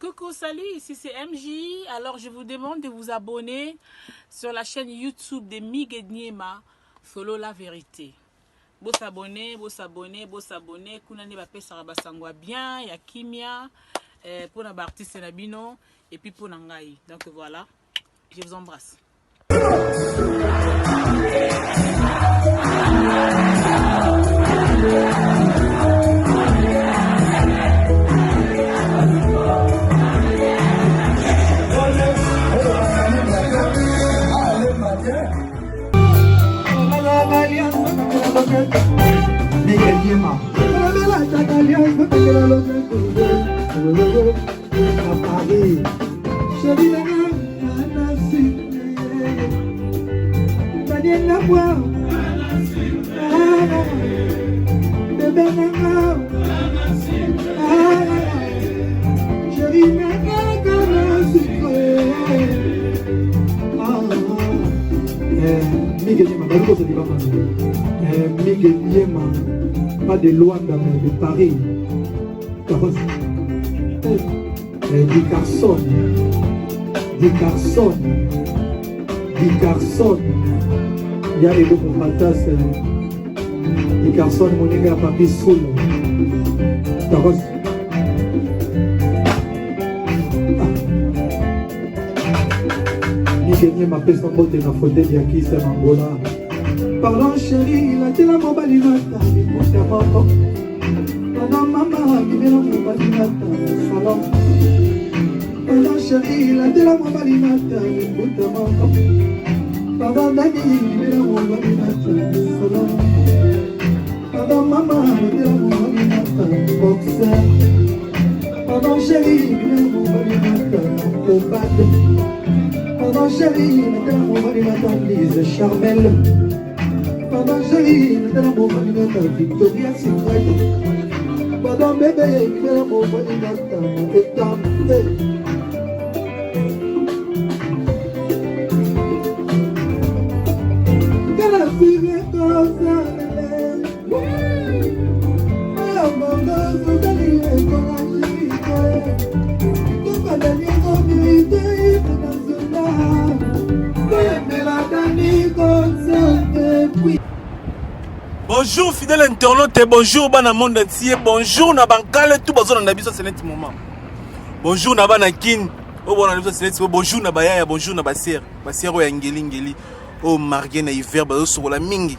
Coucou, salut, ici c'est MJ. Alors je vous demande de vous abonner sur la chaîne YouTube de Migue Niema, Solo la vérité. Bo s'abonner, bo s'abonner, bo s'abonner. Kuna nde bapesaka basango ya bien, ya kimia, eh, pona ba artiste na bino et puis pona ngai. Donc voilà, je vous embrasse. Miguel Niema, pas de Luanda, mais de Paris. Di Carson, Di Carson, Di Carson, ya eloko fantas Di Carson moninga ya Papi Solo. Carlos. Miguel Niema apesa mbote na fauteuil ya kisa na Angola. Pardon chérie, latela mobali nata liputa moko. Pardon mama, bimela mobali nata salon. Pardon chérie, latela mobali nata liputa moko. Pardon dadi, bimela mobali nata salon. Pardon mama, latela mobali nata boxer. Pardon chérie, bimela mobali nata kobate. Pardon chérie, latela mobali nata Lise Charmel. Pardon chérie, natala mobali nata Victoria Secret. Pardon bébé, natala mobali nata etambe. Kala sire kozalele. Oyo bongo sozali ekolajike. Tokandani vérité internationale. Bonjour fidèle internaute, bonjour bana monde entier, bonjour na bankale tout bazolanda biso c'est net moment. Bonjour na bana kin, oyo bolanda biso c'est net bonjour na bayaya, bonjour na basière, basière oyo ya ngeli ngeli, oyo marge na hiver bazosokola mingi,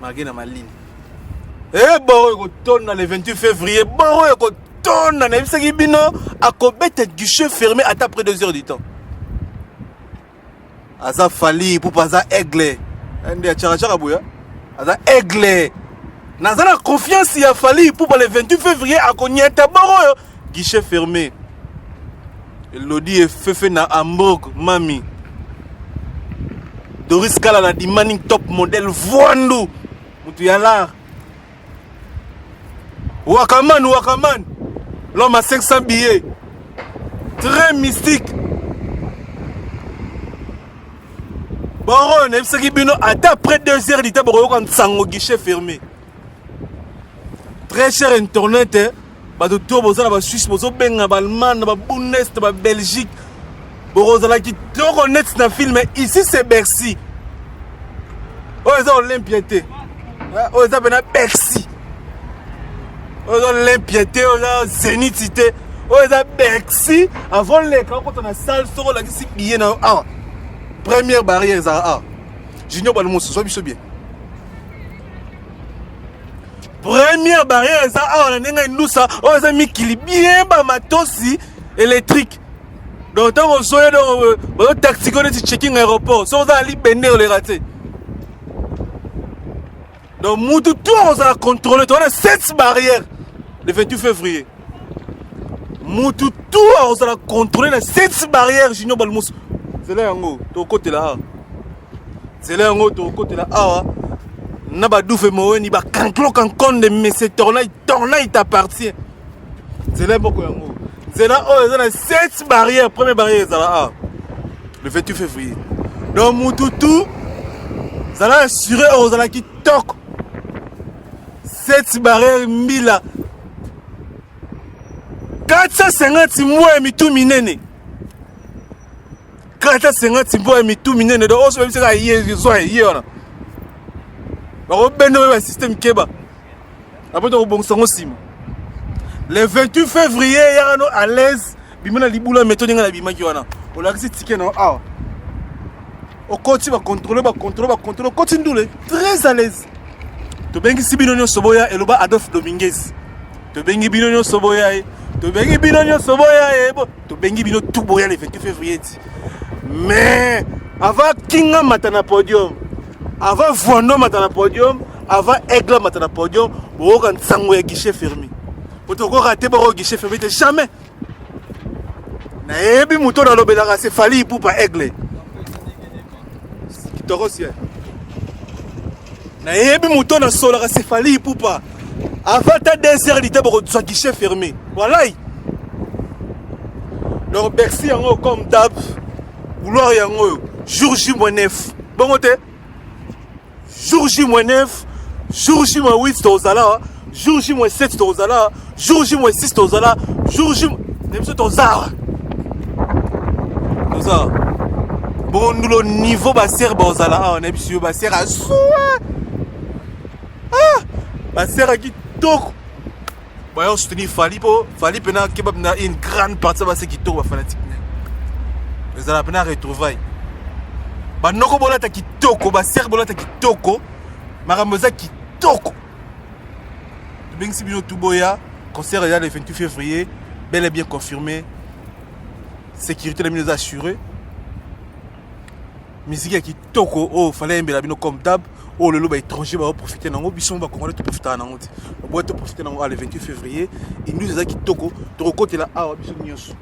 marge na malili. Eh boro ekotonda le 28 février, boro ekotonda nayebisaki bino akobeta guichet fermé ata après 2 heures du temps. Aza Fally Ipupa aza aigle nde ya chaka chaka boya aza aigle naza na confiance ya Fally Ipupa le 28 février akonyata boro oyo guichet fermé Elodie efefe na Hamburg mami Doris Kala la demanding top model voandu mutu ya lar Wakaman Wakaman l'homme à 500 billets très mystique boro nayebisaki bino ata après 2 heures dita bokoyoka nsango guichet fermé très cher internet eh? bato to boza na basuisse bozobenga baallemagne na babundes na babelgique bokozala kitoko neti na film ici c'est bercy oyo eza olympia te eh, oyo eza mpena bercy oyo eza olympia te oyo eza zenith te oyo eza bercy avant leka okota na salle soki olakisi billet na yo awa première barrière ezala awa junior balumoso zwa biso bien première barrière eza awa na ndenge indusa oyo eza mikili bien bamatosi électrique donc ntango ozoya donc euh, bazotactique neti checking aéroport soki oza na libende oleka te donc mutu tout akozala contrôle toza na 7 barrière le 28 février mutu tout akozala contrôle na 7 barrière junior balumusu nzela yango tokotela awa nzela yango tokotela awa na badufe moweni bakanklo kankonde mese tornai tornai t'appartient nzela moko yango nzela oyo eza na 7 barrière première barrière ezala awa le 28 février donc mutu tout zala assuré oyo ozala kitoko 7 barrière mbila 4 450 mbwa ya mitu minene. 450 mbwa ya mitu minene donc oso bebisaka ye zwa ye wana. Bakobenda ba système keba. Après tokobongisa yango nsima. Le 28 février yaka no à l'aise bima na libula meto ndenge nabimaki wana. Olakisi ticket na yo awa. Okoti ba contrôler ba contrôler ba contrôler okoti ndule très à l'aise. Tobengisi bino nyonso boya eloba Adolphe Dominguez. Tobengi bino nyonso boya ye. Tobengi bino nyonso boya ye. Tobengi bino tout boya le 28 février ti. Mais avant Kinga mata na podium, avant Voando mata na podium, avant Aigle mata na podium, boyoka nsango ya guichet fermé. Po tokoka te boko guichet fermé te jamais. Nayebi moto nalobelaka se Fally Ipupa Aigle. Kitoko sie. Nayebi moto nasolaka se Fally Ipupa. Avant ta 2 heures du temps bokozwa guichet fermé. Walai. Donc Bercy yango comme d'hab, couloir yango jour J moins 9. Bongo te jour J moins 9, jour J moins 8 tozala, jour J moins 7 tozala, jour J moins 6 tozala, jour J na biso tozala. Tozala. Bongo ndulo niveau ba sere bazala awa na biso yo ba sere azwa. Ah, ba sere kitoko. Bayo soutenir Fally po Fally pena kebab na une grande partie ba se kitoko ba fanatique ne. Ezala pena retrouvaille. Banoko bolata kitoko, ba sere bolata kitoko, makambo eza kitoko. Tobengisi bino tuboya, concert eza le 28 février, bel et bien confirmé. Sécurité na bino eza assurée. Musique ya kitoko oyo Fally ayembela bino comme d'hab, oyo lelo ba étranger ba profiter nango, biso ba congolais to profiter nango te. Boya to profiter nango le 28 février, indus eza kitoko, tokokotela awa biso nyonso.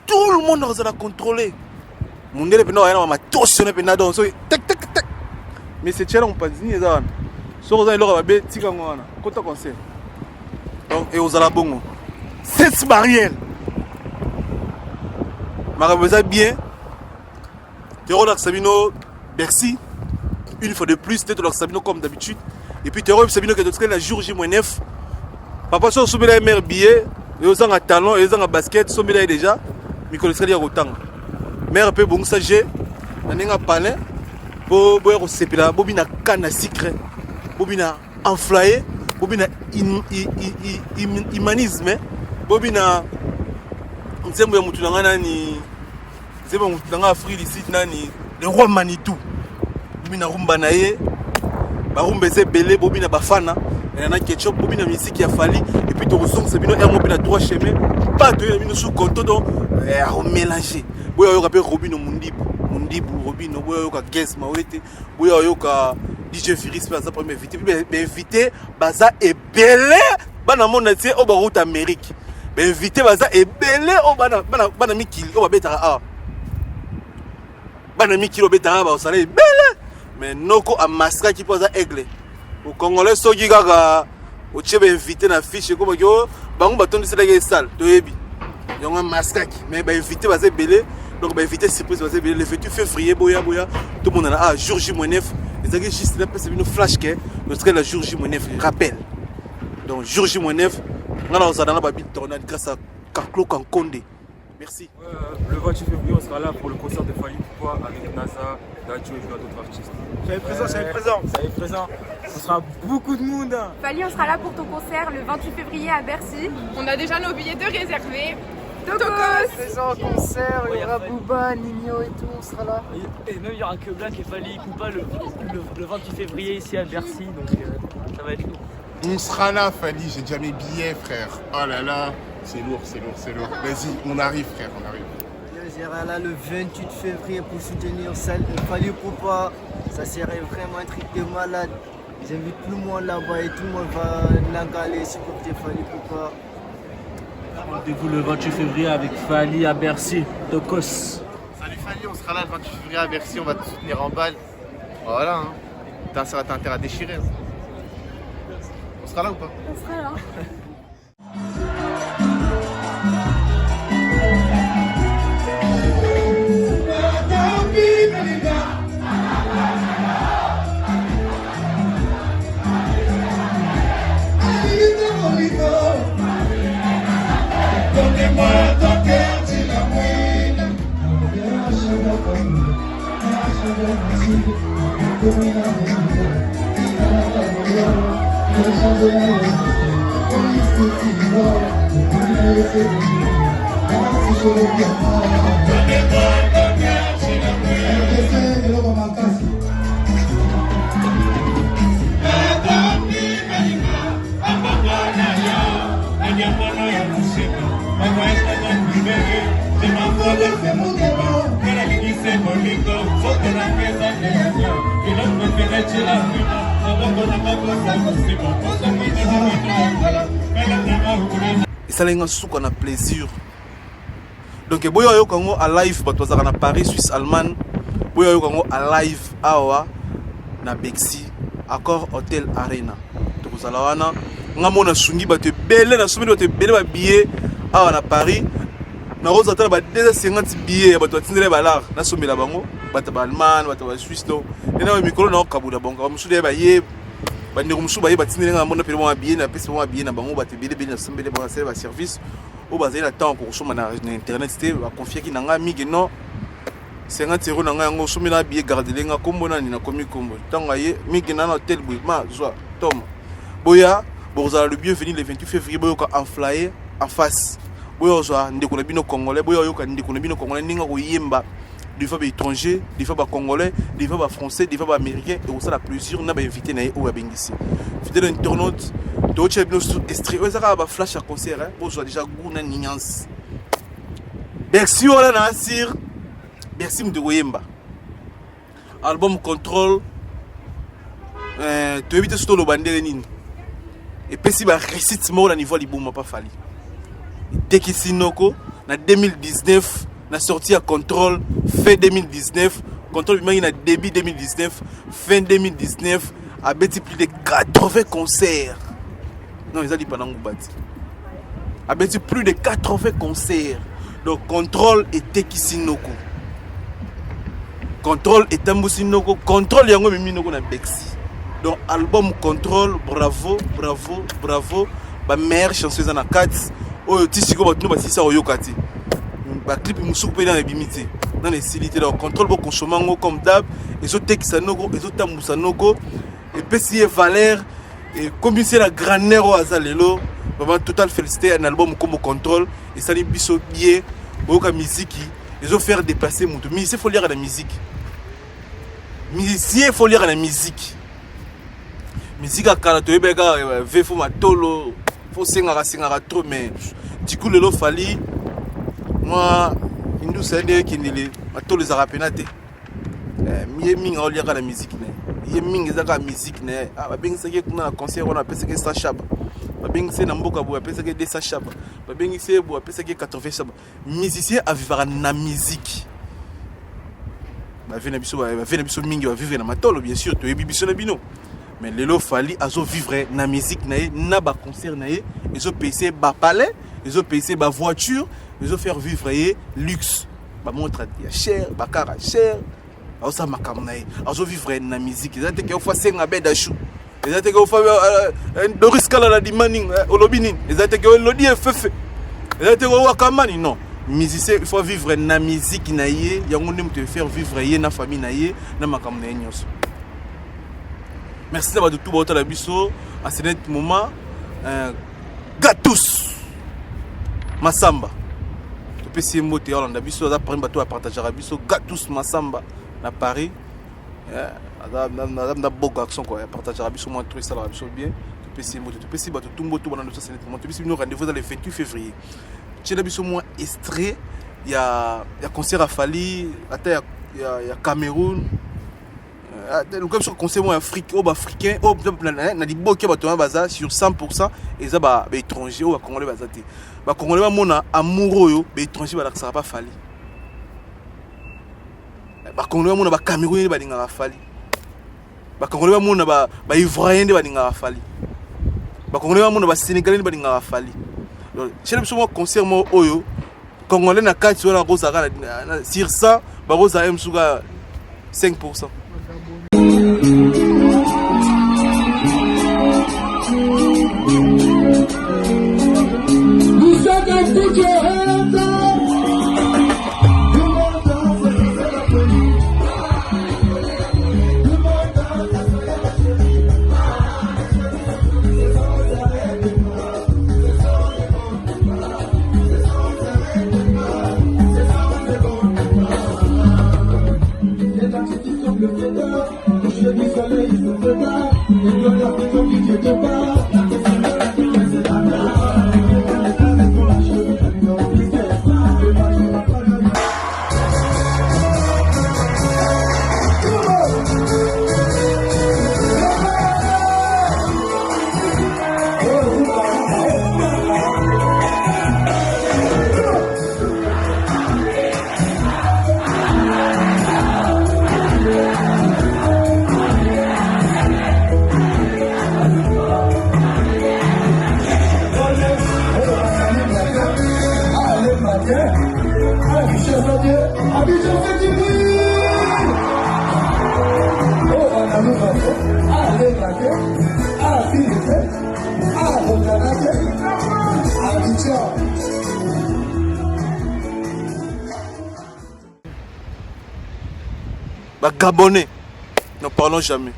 Tout le monde akozala contrôler. Mundele pena wana matosi na pena donc soki tek tek tek. Mais c'est tiela mopanzi nini eza wana. Soki oza eloko mabe tika ngo wana. Kota concert. Donc et ozala bongo. Cette barrière. Makambo eza bien. Tero Sabino Bercy une fois de plus Tero Sabino comme d'habitude. Et puis Tero Sabino qui est la jour J-9. Papa so sombela mère billet et ozanga talon et ozanga basket sombela déjà mikolo esali ya kotanga. Mère pe bongisa G na ndenge palais po boya kosepela bobina canne à sucre bobina enflaye bobina humanisme bobina nzembo ya mutu na nga nani nzembo ya mutu na nga Afrique du Sud nani le roi Manitou bobina rumba na ye barumba eza ebele bobina bafana na ketchup bobina musique ya Fally et puis tokozongisa bino yango mpe na droit chemin bato oyo na bino sous compte donc akomélange boya oyoka mpe Robino Mundibu Mundibu Robino boya oyoka Gez Mawete boya oyoka DJ Virus mpe aza premier invité mpe bainvité baza ebele bana monde entier oyo bakouta Amérique bainvité baza ebele oyo bana mikili oyo babetaka awa bana mikili oyo babetaka awa bakosala ebele mais noko amaskaki mpo aza aigle au congolais soki kaka otie bainvité na fiche ekomaki oyo bango batondiselaki esale toyebi yango amaskaki mais bainvité baza ebele donc bainvité surprise baza ebele le 28 février boya boya tomonana ah jour J moins 9 ezalaki juste napesa bino flash ke totikali la jour J moins 9 rappel donc jour J moins 9 nga na kozala na babile tornade grâce à Kaklo Kankonde. Merci. Le 28 février, on sera là pour le concert de Fally Ipupa avec NASA, Dadju et plein d'autres artistes. Soyez présents, soyez présents. Soyez présents. On sera beaucoup de monde. Fally, on sera là pour ton concert le 28 février à Bercy. On a déjà nos billets de réservés. Tokos. Présent au concert, il y aura Booba, Nino et tout, on sera là. Et même il y aura que Black et Fally Ipupa le 28 février ici à Bercy, donc ça va être lourd. On sera là, Fally, j'ai déjà mes billets, frère. Oh là là, c'est lourd, c'est lourd, c'est lourd. Vas-y, on arrive, frère, on arrive. Je serai là le 28 février pour soutenir Fally Ipupa. Ça serait vraiment un truc de malade. J'invite tout le monde là-bas et tout le monde va n'angaler supporter Fally Ipupa. Rendez-vous le 28 février avec Fally à Bercy, Tokos. Salut Fally, on sera là le 28 février à Bercy, on va te soutenir en balle. Voilà, hein. T'as intérêt à déchirer. Hein. On sera là ou pas? On sera là. Esalaki nga suka na plaisir. Donc boyo ayoka yango a live, bato bazalaka na Paris, Suisse, Allemagne, boyo ayoka yango a live awa na Bexi Accor Hotel Arena. Tokozala wana. Nga mona nasungi bato ebele, nasomeli bato ebele ba billet awa na Paris. Nakozala ata na ba 250 billet ya bato batindela ba lar, nasombela bango, bato ba Allemagne, bato ba Suisse. Donc nde na mikolo nakokabola bango, bamosusu ya baye, bandeko mosusu baye batindeli nga mona pele bango billet, napesi bango billet na bango. Bato ebele ebele nasombeli bango, nasali ba service oyo bazali na ntango kokosomba na internet te. Bakonfiaki na ngai mingi, non, 50 euro na ngai yango osombela billet, gardele nga kombo nani, nakomi kombo. Ntango aye mingi na hotel boye, ma zwa tom boya, bokozala le bienvenu le 28 février. Boyoka en flyer en face, boya ozwa ndeko na bino congolais, boya oyoka ndeko na bino congolais ndenge akoyemba devant baétranger, devant bacongolais, devant bafrançais, devant baaméricain. Ekosala plaisir na bainvité na ye oyo abengisi. Fidèle internaute, tootya bino extrait oyo eza kaka baflash ya concert, bozwa déjà goût na nuance. Bercy wana na asir Bercy, moto ekoyemba album Contrôle. Toyebi te soki toloba ndenge nini. Epesi baréussite moko na niveau ya liboma. Pa Fally etekisi noko na 2019 na sortie ya Contrôle fin 2019. Contrôle bimaki na début 2019, fin 2019 abeti plus de 80 concerts. Non, eza lipa na nguba ti abeti plus de 80 concerts. Donc Contrôle etekisi noko, Contrôle etambusi noko, Contrôle yango ememi noko na Bercy. Donc album Contrôle, bravo, bravo, bravo. Bameilleure chanson eza na kati oyo ti sikoyo bato no basilisa koyoka te. Baclip mosusu mpe nano ebimi te, nano esili te. Donc Contrôle, bokonsoma yango comme d'hab. Ezotekisa noko, ezotambusa noko, epesi ye valeur, ekomisi ye na grandeur oyo aza lelo. Vraiment, total félicité na album kombo Contrôle. Esali biso bien. Boyoka miziki, ezofaire déplacer moto. Musicien faut liaka na musique, musicien faut liaka na musique. Musique ya kala toyebaki kaka ve fo matolo, fo sengaka sengaka trop. Mais du coup lelo Fally mwa indusa ye nde ekendele matolo ezalaka pena te. Ye mingi aoliaka na musique na ye, ye mingi eza kaka musique na ye. Babengisaki ye kuna na concert wana, bapesaki ye 100 shaba. Babengisi ye na mboka boye, apesaki ye 200 shaba. Babengisi ye boye, apesaki ye 80 shaba. Musicien avivaka na musique. Bavie na biso, bavie na biso mingi bavivre na matolo, bien sûr toyebi biso na bino. Mais lelo Fally azovivre na musique na ye, na baconcert na ye. Ezopese bapalais, ezopese bavoiture, ezofaire vivre ye luxe, bamontre ya cher, bacar ya cher. Azosala makambo na ye, azovivre na musique. Eza te ke ofa senga bed ashu, eza te ke ofa Doris Kalala dima nini, olobi nini, eza te ke elodi efefe, eza te ke owakamani. Non, musicien il faut vivre na musique na ye. Yango nde moto efaire vivre ye na famille na ye na makambo na ye nyonso. Merci na bato tu baotala biso à ce net moment. Gatus Masamba, topesi ye mbote, olanda biso, aza parmi bato bapartageaka biso. Gatus Masamba na Paris, aza na beau garçon quoi, apartageaka biso mwa trop, esalaka biso bien. Topesi ye mbote, topesi bato tu mbote bana biso. Ce moment, topesi bino rendez-vous eza le 28 février. Tiela biso mwa extrait ya concert ya Fally, ata ya Cameroun. Luka biso concert moko ya Afrique oyo baafricain oyo na liboki ya bato wana baza sur 100, eza baétranger oyo bacongolais baza te. Bacongolais bamona amour oyo baétranger balakisaka pa Fally. Bacongolais bamona bacameroun nde balingaka Fally. Bacongolais bamona baivoirien nde balingaka Fally. Bacongolais bamona basénégalais nde balingaka Fally. Tiela biso mwa concert moko oyo congolais na kati wana bakozalaka sur 100, bakozala ye mosuka 5. Put your hands up. Tout le monde danse, c'est la folie. Tout le monde danse, c'est la folie. Ba Gabonais, n'en parlons jamais.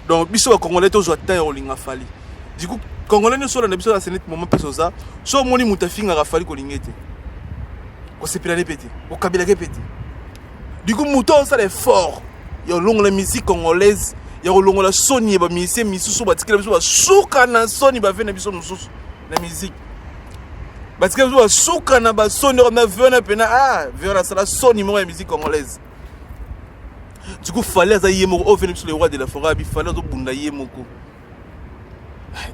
Donc biso ba Congolais tozwa temps ya kolinga Fally. Du coup, Congolais nyonso olanda biso na senete moment mpe oza, so omoni moto afingaka Fally kolinga ye te. Kosepela ne mpe te, kokabelaka ye mpe te. Du coup, moto osala effort ya kolongola musique congolaise, ya kolongola soni ya ba musiciens misusu batikela biso basuka na soni ba na biso mosusu na musique. Batikela biso basuka na basoni na vie na pena ah vie na sala soni moko ya musique congolaise. Du coup, Fally aza ye moko oyo vene biso le roi de la forêt abi Fally azobunda ye moko.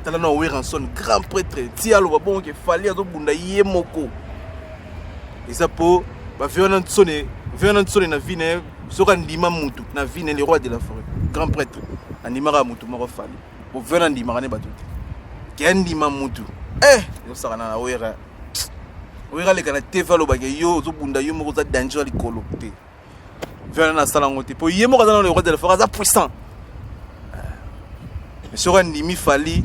Tala na Werrason grand prêtre ti aloba bongo ke Fally azobunda ye moko. Eza po ba vie wana nsone vie wana nsone na vie na ye soki andima mutu na vie na ye le roi de la forêt grand prêtre andimaka mutu moko Fally. Bo vie wana andimaka ne bato te. Ke andima mutu eh ezosakana na Werra. Werra aleka na TV alobaka yo ozobunda yo moko oza danger ya likolo te. Vieux wana asala yango te po ye moko aza na le roi de la forêt aza puissant. Mais soki andimi Fally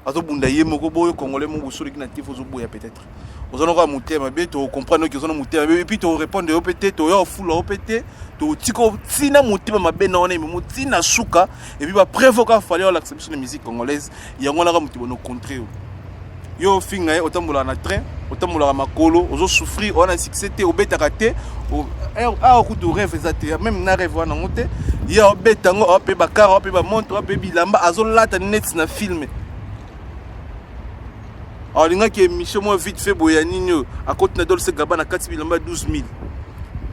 azobunda ye moko boyo congolais moko bosoleki na te fo ozoboya peut-être oza noko ya motema mabe tocomprendre oki oza na motema mabe epuis torépondre yo mpe te toya ofula yo mpe te totika ntina motema mabe na wana ememo ntina suka epuis bapreuve oka Fally olakisa biso na musique congolaise yango wana kaka moto bono contre yo yo ofinga ye otambolaka na train otambolaka makolo ozo souffrir oza na succès te obetaka te awa kutu rêve eza te meme na rêve wana yango te ye aobeta yango aope bakara aope bamontre aope bilamba azolata neti na filme alingaki émission mwa vite fait boye ya nini oyo akoti na dolce gaba na kati bilamba 12 000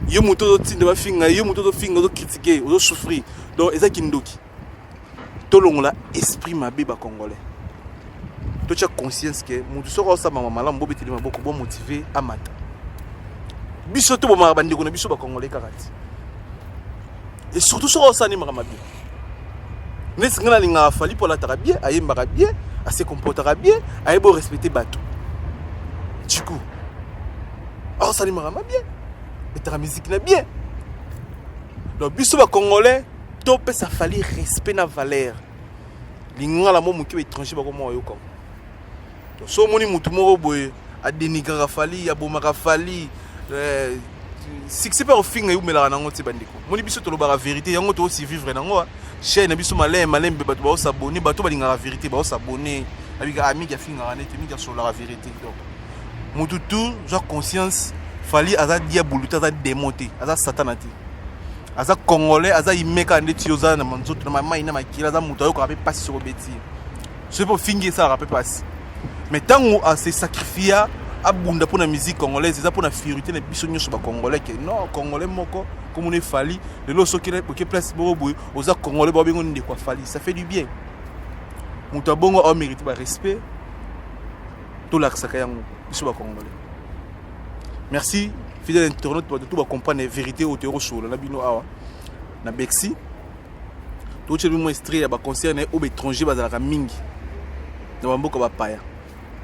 yo moto ozotinda bafinga yo moto ozofinga ozokritike ozosouffrir donc eza kindoki Tolongola esprit mabe ba congolais. Totia conscience que mutu soki osala malamu bobeteli maboko bo motiver amata. Biso tobomaka bandeko na biso ba congolais kaka ti. Et surtout soki osala nini makambo mabe. Neti ngai nalingaka Fally mpo alataka bien, ayembaka bien, ase comportaka bien, ayebi respecter bato. Du coup, osali makambo bien, betaka musique na bien. Donc biso ba congolais topesa Fally respect na valeur lingala mo moke baétranger bakoma bayoka donc so omoni motu moko boye adenigraka Fally abomaka Fally eh, succès mpe akofinga eumelaka nango te bandeko moni biso tolobaka vérité yango tokosurvivre nango chaîne na biso malembe malembe bato baosabone bato balingaka vérité baosabone abika ah, mingi afingaka nete mingi asololaka vérité donc motu tout zwa conscience Fally aza diabulu te aza démon te aza satana te aza congolais aza imeka ndeti yo oza na manzoto na mai na makila aza moto ayokaka mpe mpasi soki obeti ye soki mpe ofingi esalaka mpe mpasi mais ntango ase sacrifia abunda mpo na musique congolaise eza mpo na fierté na biso nyonso bacongolais ke non congolais moko komona efali lelo soki oke place moko boye oza congolais babengo ndeko afali ça fait du bien moto abongo amérite barespect tolakisaka yango biso bacongolais merci fidèle internaute bato to bacomprendre vérité oyo toyoko solola na bino awa na bexi totyela bino mwa extrait ya baconcert na ye oyo baétranger bazalaka mingi na bamboka bapaya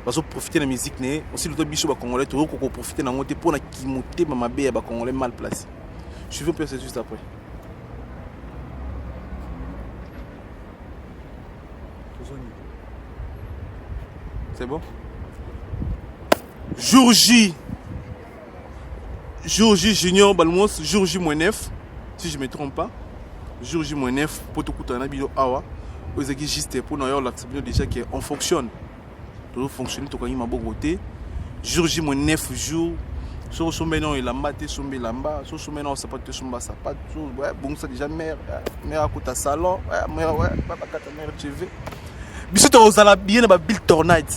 bazoprofite na musique na ye osi loto biso bacongolais toyoki koprofite na yango te mpo na kimotema mabe ya bacongolais mal placé suivez mpe c'est juste après C'est bon Jour J. Jour J Junior Balmos, jour J moins 9, si je ne me trompe pas. Jour J moins 9, pour tout na bino awa. Ozaki juste pour na yo lakisa bino déjà que on fonctionne. Tozo fonctionner tokangi maboko te. Jour J moins 9 jours. soki osombi nao elamba te somba elamba soki osombi nao sapato te somba sapato bongisa déjà mare mare akota salon mare bakata mare tv biso tokozala bien na babile tornade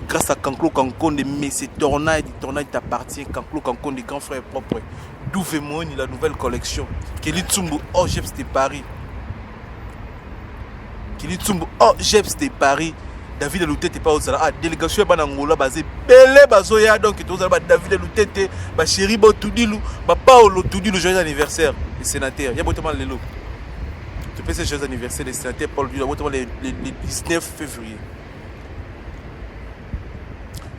grâce à Kanklo Kankonde mais c'est tornade tornade t'appartient Kanklo Kankonde grand frère propre Douve Mooni la nouvelle collection Kelly Tsumbu oh Jeps de Paris Kelly Tsumbu oh Jeps de Paris David Lutete pa ozala ah délégation ya bana Angola baze bele bazoya donc tozala ba David Lutete ba chéri bo Tudilu ba Paolo Tudilu joyeux anniversaire le sénateur ya botama lelo topesa joyeux anniversaire le sénateur Paul Tudilu botama le, le, le 19 février.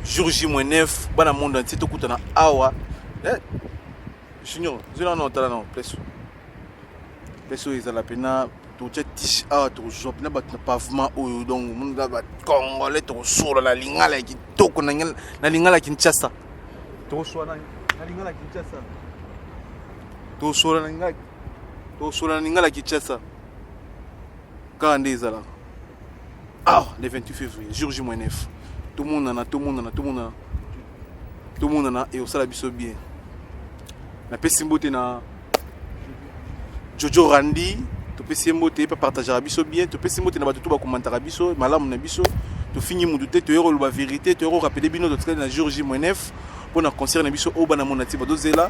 Jour J-9, bana monde entier tokutana awa. Eh, Junior, zela na otala na place. Place oyo ezala pena totya tiche awa, tokozwa mpena bato na pavement oyo, donc omona bacongolais tokosolola na lingala ya kitoko, na lingala ya Kinshasa, tokosolola na lingala ya Kinshasa, tokosolola na lingala, tokosolola na lingala ya Kinshasa kaka nde ezalaka awa le 28 février, jour J-9. Tomonana, tomonana, tomonana, tomonana, ekosala biso bien. Napesi mbote na Jojo Randi, topesi ye mbote, ye mpe partageaka biso bien. Topesi mbote na bato to bakomantaka biso malamu na biso. Tofingi mutu te, toyei koloba vérité, toyei korappeler bino totikali na jour J-9 mpo na concert na biso oyo bana mona ti bazozela.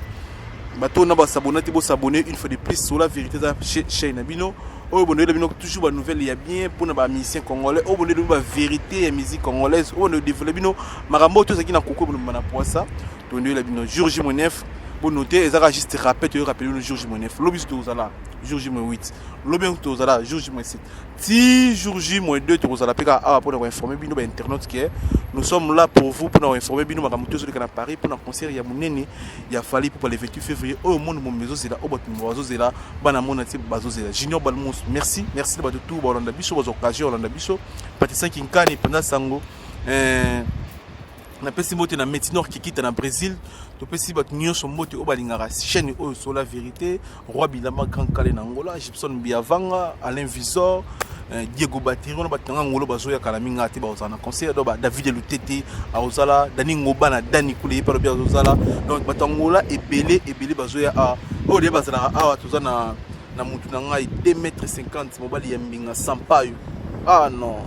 Bato na basabona te, bosabone une fois de plus sur la vérité, eza chaîne na bino oyo bondoyela bino toujours banouvelle ya bien mpona bamusicien congolais, oyo bondoyela bino bavérité ya musique congolaise, oyo bondoyela bino makambo oyo tozalaki na koko bonobima na poisa. Tondoyela bino jour J-9, bonote, ezaka juste rappel, toyo rappeler bino jour J-9. Lobi so tozala jour J-8, lobi tozala jour J-7, ti jour J-2 tokozala mpe kaka awa mpona koinforme bino bainternaute ke nous sommes là pour vous, mpona koinforme bino makambo tozoleka na Paris mpona concert ya monene ya Fally Ipupa le 28 février, oyo monde mombe ezozela, oyo bato bazozela, bana mona ti bazozela. Junior Balmos, merci, merci na bato tu baolanda biso, bazwa occasion olanda biso. Patricia Kinkani mpenza sango, napesi mbote na Metinor Kikita na Brésil. Topesi bato nyonso mbote oyo balingaka chaîne oyo sur la vérité. Roi Bilama, Grand Kale na Angola, Gibson Biavanga, Alain Visor, Diego Bateri, wana bato nanga ngolo bazoya kala mingi te, bazala na concert. Donc David Lutete akozala, Dani Ngoba na Dani Kule ye palobi azozala. Donc bato Angola ebele ebele bazoya awa, oyo de bazalaka awa. Toza na mutu na ngai 2 mètre 50, mobali ya mbinga Sampayo. Ah non,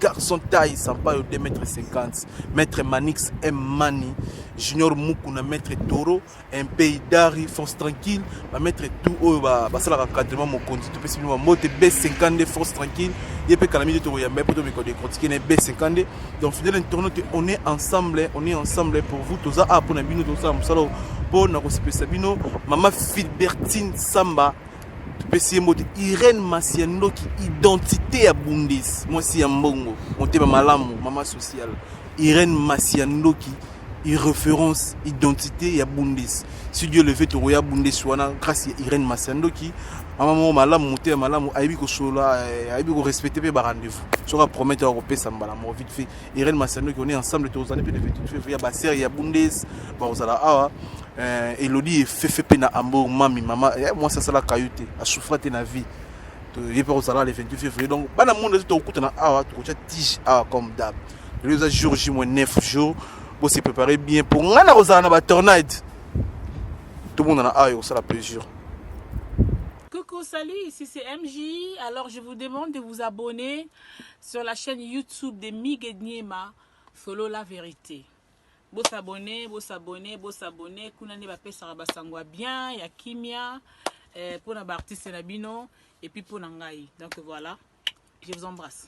garçon taille Sampayo 2 mètre 50, maître Manix M Mani, Junior Mukuna, maître Toro MP Dari, force tranquille, bamaître tout oyo basalaka encadrement mokonzi. Topesi bino bambote. B52, force tranquille, ye mpe kala mingi tokoyamba ye mpo tomeka décortiquer na B52. Donc fidèle internaute, on est ensemble, on est ensemble pour vous. Toza awa mpona bino, tozosala mosala mpo na kosepelisa bino. Mama Filbertine Samba, topesi ye mbote. Irene Masiandoki, identité ya Bundes, mwasi ya mbongo, motema malamu, mama sociale. Irene Masiandoki, référence, identité ya Bundes. Si Dieu le veut, tokoya Bundes wana grâce ya Irene Masiandoki, mama moko malamu, motema malamu, ayebi kosolola, ayebi korespecte mpe barendez-vous. Soki apromettre, akopesa mbala moko vite fait. Irene Masiandoki, on est ensemble. Tozali mpe le 28 février, basere ya Bundes bakozala awa. Elodi efefe mpe na Hambourg, mami mama, mwasi asalaka yo te, asouffra te na vie, ye mpe kozala le 28 février. Donc bana monde, tokokutana awa, tokotya tige awa comme d'hab. Lelo eza jour J moins 9 jours, bose préparer bien pour ngai na kozala na batornade. Tomonana awa, ekosala plaisir. Coucou, salut, ici c'est MJ. Alors je vous demande de vous abonner sur la chaîne YouTube de Miguel Niema, Solo la vérité. Bosabone, bosabone, bosabone. Kuna nde bapesaka basango ya bien, ya kimia, mpona baartiste na bino et puis mpona ngai. Donc voilà, je vous embrasse.